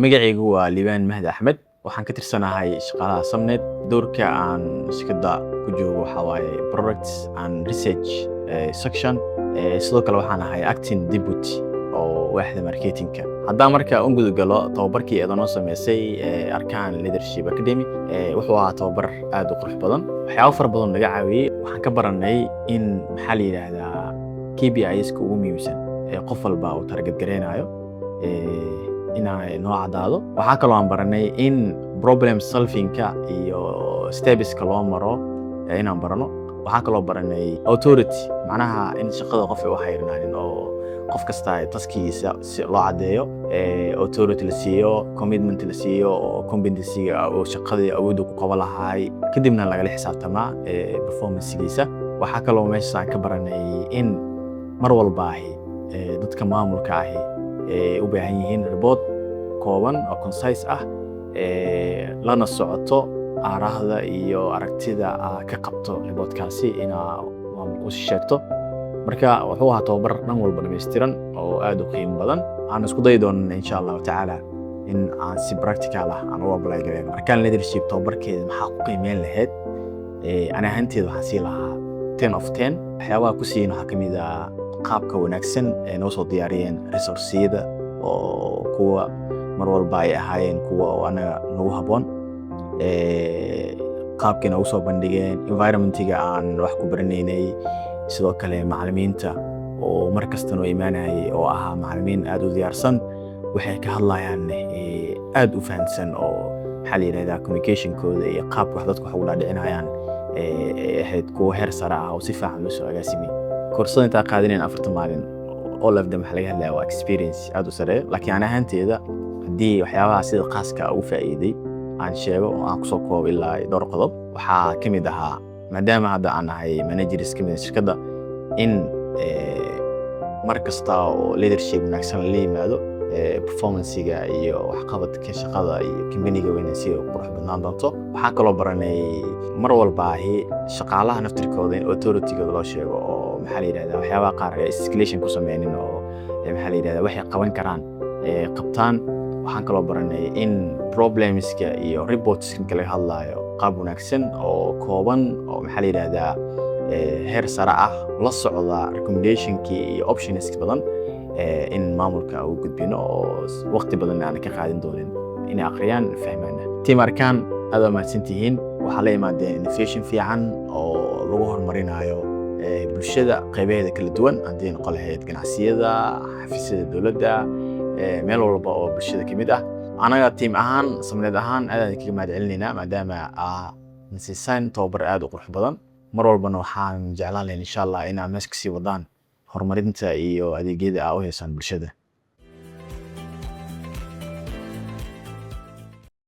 Magacaygu waa Liibaan Mahdi Axmed. Waxaan ka tirsanahay shaqaalaha Samnet. Doorka aan shirkadda ku joogo waxaa waaye Products and Research section. Sidoo kale waxaan ahay acting deputy oo waaxda marketingka. Haddaan marka u guda galo tababarkii eeda noo sameysay Arkan Leadership Academy, wuxuu ahaa tababar aad u qurux badan, waxyaabo fara badan naga caawiyey. Waxaan ka baranay in, maxaa la yidhaahdaa, KPIs-ka ugu muhiimsan ee qof walba uu target gareynayo inay noo caddaado. Waxaa kaloo aan baranay in problem solvingka iyo stepska loo maro inaan barano. Waxaa kaloo baranay authority, macnaha in shaqada qof ay u hayrnaanin oo qof kasta taskigiisa si loo caddeeyo, authority la siiyo, commitment la siiyo oo competency-ga oo shaqadii awoodda ku qaban lahaay, kadibna lagala xisaabtamaa performance-giisa. Waxaa kaloo meeshaas aan ka baranay in mar walba ahi dadka maamulka ahi u baahan yihiin report kooban oo concise ah, lana socoto aaraahda iyo aragtida aa ka qabto reportkaasi inaa maamulka usi sheegto. Marka wuxuu ahaa tababar dhan walba dhammaystiran oo aad u qiimo badan. Waxaan isku dayi doonaa, insha Allahu tacaala, in aan si practical ah aan u apply gareyn. Arkan Leadership tababarkeeda maxaa ku qiimeyn lahayd? Ani ahaanteeda waxaan sii lahaa 10 of 10. Waxyaabaha ku siiyin waxaa ka mid ah qaabka wanaagsan ee noo soo diyaariyeen resourceyada oo kuwa mar walba ay ahaayeen kuwa oo anaga nagu habboon, qaabkay noogu soo bandhigeen, environmentiga aan wax ku baranaynay, sidoo kale macallimiinta oo mar kasta noo imaanayay oo ahaa macallimiin aad u diyaarsan, waxay ka hadlayaan aad u fahansan oo, maxaa la yidhahdaa, communicationkooda iyo qaabka wax dadka wax ugu dhaadhicinayaan ay ahayd kuwo heer sare ah oo si fiican loo soo agaasimay. Koorsada intaa qaadanayn 40 maalin, all of them waxaa laga hadlaya waa experience aad u sareeyo. Laakiin ani ahaanteeda, haddii waxyaabaha sida khaaska ugu faa'iiday aan sheego oo aan kusoo koobo ilaa dhowr qodob, waxaa ka mid ahaa, maadaama hadda aan ahay managers ka mid ah shirkadda, in mar kasta oo leadership wanaagsan lala yimaado, performancega iyo waxqabadka shaqada iyo companyga inay si qurux badnaan doonto. Waxaa kaloo baranay mar walba ahi shaqaalaha naftirkooda in authority-gooda loo sheego oo, maxaa la yidhahdaa, waxyaabaha qaar ay escalation ku sameynin oo, maxaa la yidhahdaa, waxay qaban karaan qabtaan. Waxaan kaloo baranay in problemska iyo reports marka laga hadlaayo, qaab wanaagsan oo kooban oo, maxaa la yidhahdaa, heer sare ah, la socda recommendationkii iyo options badan, in maamulka uu gudbino oo waqti badan aan ka qaadan doonin inay akhriyaan, fahmaana. Team Arkaan, aad waa mahadsantihiin. Waxaa la imaadeen innovation fiican oo lagu horumarinayo bulshada qaybaheeda kala duwan, haddii noqon lahayd ganacsiyada, xafiisyada dowladda, meel walba oo bulshada ka mid ah. Anaga team ahaan, Samnet ahaan, aad aan kaga mahad celinaynaa maadaama aa nasiisaan tababar aad u qurux badan. Mar walbana waxaan jeclaan lahayn, insha Allah, inaa meesha kasii wadaan horumarinta iyo adeegyada aa u heysaan bulshada.